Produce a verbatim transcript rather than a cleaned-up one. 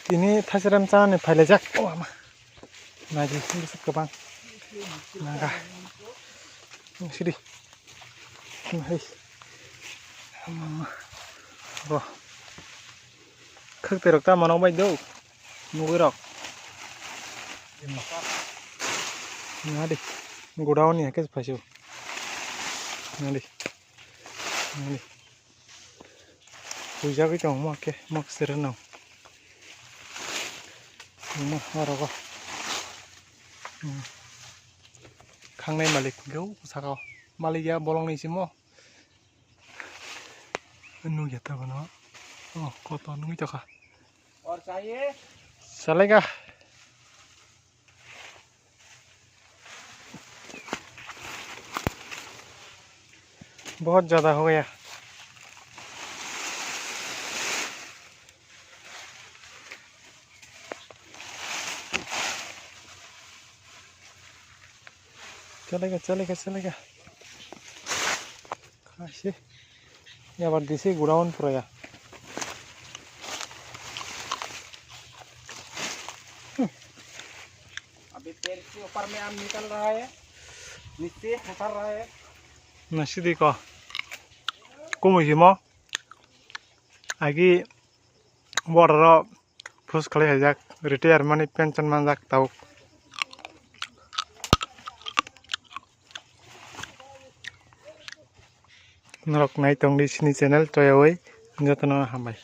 Tini thasiram chani phailaijak. O ama. Naidi, bwswk kwbang. Naga. Sidi. Hai. Ama. Bo. Khakterok ta manok bai do. Nugwi rok. Nadi. Godown ni hakhe phaisio. Nadi. Nadi. Puijagwi tongo mo khe, mo sere no. Mo orogo. Hmm. Khangnai malik go saka o. Malik ya bolong ni simo. Nugya ta bono. Oh, koto nugwi tokha. Salega. बहुत ज्यादा हो गया। चलेगा, चलेगा, चलेगा। Kaise. Yabar dise godown pura ya. अभी पेड़ के ऊपर में आम निकल रहा है, नीचे उतर रहा है। Nasidi ko. Kumui himo. Agi borok post khlai haijak, retire mani pension manjak tabuk. Norok nai tongdi sini channel toyawoi jotono hambai.